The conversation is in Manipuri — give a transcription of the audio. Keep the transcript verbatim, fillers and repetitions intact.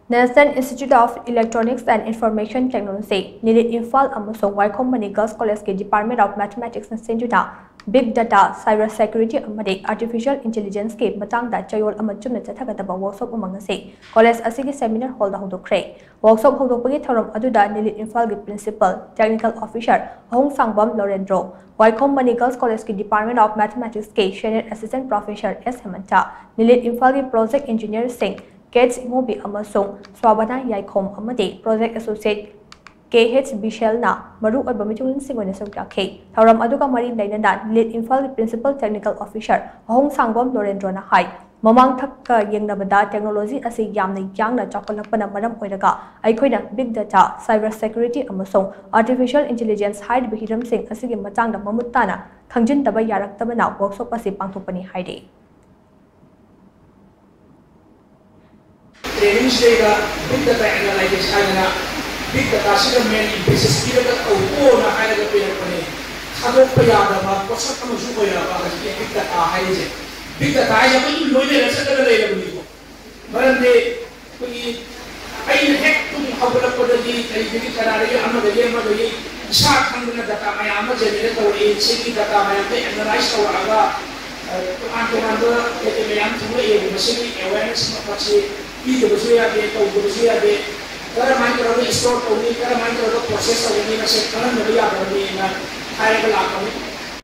National Institute of Electronics and Information Technology, ꯅꯤꯂꯤꯠ Imphal ꯑꯃꯁꯨꯡ ꯋꯥꯏꯈꯣꯝ ꯃꯅꯤ Girls College ꯀꯤ Department of Mathematics ꯅ ꯁꯤꯟꯗꯨꯅ Big Data, Cyber Security ꯑꯃꯗꯤ Artificial Intelligence ꯀꯤ ꯃꯇꯥꯡꯗ ꯆꯌꯣꯜ ꯑꯃ ꯆꯨꯞꯅ ꯆꯠꯊꯒꯗꯕ workshop ꯑꯃ ꯉꯁꯤ college ꯑꯁꯤꯒꯤ seminar hall ꯗ ꯍꯧꯗꯣꯛꯈ꯭ꯔꯦ꯫ Workshop ꯍꯧꯗꯣꯛꯄꯒꯤ ꯊꯧꯔꯝ ꯑꯗꯨꯗ ꯅꯤꯂꯤꯠ ꯏꯝꯐꯥꯜꯒꯤ Principal, Technical Officer ꯑꯍꯣꯡꯁꯥꯡꯕꯝ ꯂꯣꯔꯦꯟꯗ꯭ꯔꯣ, ꯋꯥꯏꯈꯣꯝ ꯃꯅꯤ Girls College ꯀꯤ Department of Mathematics ꯀꯤ Senior Assistant Professor ꯑꯦꯁ ꯍꯦꯃꯟꯇ, ꯅꯤꯂꯤꯠ ꯏꯝꯐꯥꯜꯒꯤ project engineer ꯁꯤꯡ ꯀꯦꯠꯁ ꯏꯃꯣꯕꯤ ꯑꯃꯁꯨꯡ ꯁ꯭ꯋꯥꯕꯅꯥ ꯌꯥꯏꯈꯣꯝ ꯑꯃꯗꯤ project associate ꯀꯦ ꯑꯩꯆ ꯕꯤꯁꯦꯜꯅ ꯃꯔꯨꯑꯣꯏꯕ ꯃꯤꯊꯨꯡꯂꯦꯟꯁꯤꯡ ꯑꯣꯏꯅ ꯁꯔꯨꯛ ꯌꯥꯈꯤ꯫ ꯊꯧꯔꯝ ꯑꯗꯨꯒ ꯃꯔꯤ ꯂꯩꯅꯅ ꯅꯤꯂꯤꯠ ꯏꯝꯐꯥꯜꯒꯤ Principal Technical Officer ꯑꯍꯣꯡꯁꯥꯡꯕꯝ ꯂꯣꯔꯦꯟꯗ꯭ꯔꯣꯅ ꯍꯥꯏ, ꯃꯃꯥꯡ ꯊꯛꯀ ꯌꯦꯡꯅꯕꯗ technology ꯑꯁꯤ ꯌꯥꯝꯅ ꯌꯥꯡꯅ ꯆꯥꯎꯈꯠꯂꯛꯄꯅ ꯃꯔꯝ ꯑꯣꯏꯔꯒ ꯑꯩꯈꯣꯏꯅ Big Data, Cyber Security ꯑꯃꯁꯨꯡ Artificial Intelligence ꯍꯥꯏꯔꯤꯕ ꯍꯤꯔꯝꯁꯤꯡ ꯑꯁꯤꯒꯤ ꯃꯇꯥꯡꯗ ꯃꯃꯨꯠ ꯇꯥꯅ ꯈꯪꯖꯤꯟꯗꯕ ꯌꯥꯔꯛꯇꯕꯅ workshop ꯑꯁꯤ ꯄꯥꯡꯊꯣꯛꯄꯅꯤ ꯍꯥꯏꯔꯤ꯫ Training ꯁꯤꯗꯩꯗ Big Data Analytics ꯍꯥꯏꯗꯅ Big Data ꯁꯤꯗ main emphasis ꯄꯤꯔꯒ ꯇꯧꯑꯣꯅ ꯍꯥꯏꯔꯒ ꯄꯤꯔꯛꯄꯅꯦ꯫ ꯊꯥꯗꯣꯛꯄ ꯌꯥꯗꯕ ꯄꯣꯠꯁꯛ ꯑꯃꯁꯨ ꯑꯣꯏꯔꯕ ꯍꯧꯖꯤꯛꯀꯤ Big Data ꯍꯥꯏꯔꯤꯁꯦ꯫ Big Data ꯍꯥꯏꯁꯦ ꯑꯩꯈꯣꯏ ꯂꯣꯏꯅꯔ ꯆꯠꯂꯒ ꯂꯩꯔꯕꯅꯤꯀꯣ꯫ ꯃꯔꯝꯗꯤ ꯑꯩꯈꯣꯏꯒꯤ ꯑꯩꯅ ꯍꯦꯛ ꯇꯨꯝ ꯍꯧꯒꯠꯂꯛꯄꯗꯒꯤ ꯀꯔꯤꯗꯒꯤ ꯀꯅꯥꯗꯒꯤ ꯑꯃꯗꯒꯤ ꯑꯃꯗꯒꯤ ꯏꯁꯥ ꯈꯪꯗꯅ data ꯃꯌꯥꯝ ꯑꯃ generate ꯇꯧꯔꯛꯏ꯫ ꯁꯤꯒꯤ data ꯃꯌꯥꯝꯗ analyze ꯇꯧꯔꯛꯑꯒ, ꯑ, ꯇꯣꯉꯥꯟ ꯇꯣꯉꯥꯟꯕ ꯀꯩꯀꯩ ꯃꯌꯥꯝ ꯊꯣꯛꯂꯛꯑꯦꯕ꯫ ꯃꯁꯤꯒꯤ awareness ꯑꯃꯈꯛꯁꯤ ꯄꯤꯗꯕꯁꯨ ꯌꯥꯗꯦ, ꯇꯧꯗꯕꯁꯨ ꯌꯥꯗꯦ꯫ ꯀꯔꯝꯍꯥꯏꯅ ꯇꯧꯔꯒ store ꯇꯧꯅꯤ, ꯀꯔꯝꯍꯥꯏꯅ ꯇꯧꯔꯒ process ꯇꯧꯒꯅꯤ, ꯃꯁꯤ ꯈꯪꯍꯟꯗꯕ ꯌꯥꯗꯕꯅꯤꯅ ꯍꯥꯏꯔꯒ ꯂꯥꯛꯄꯅꯤ꯫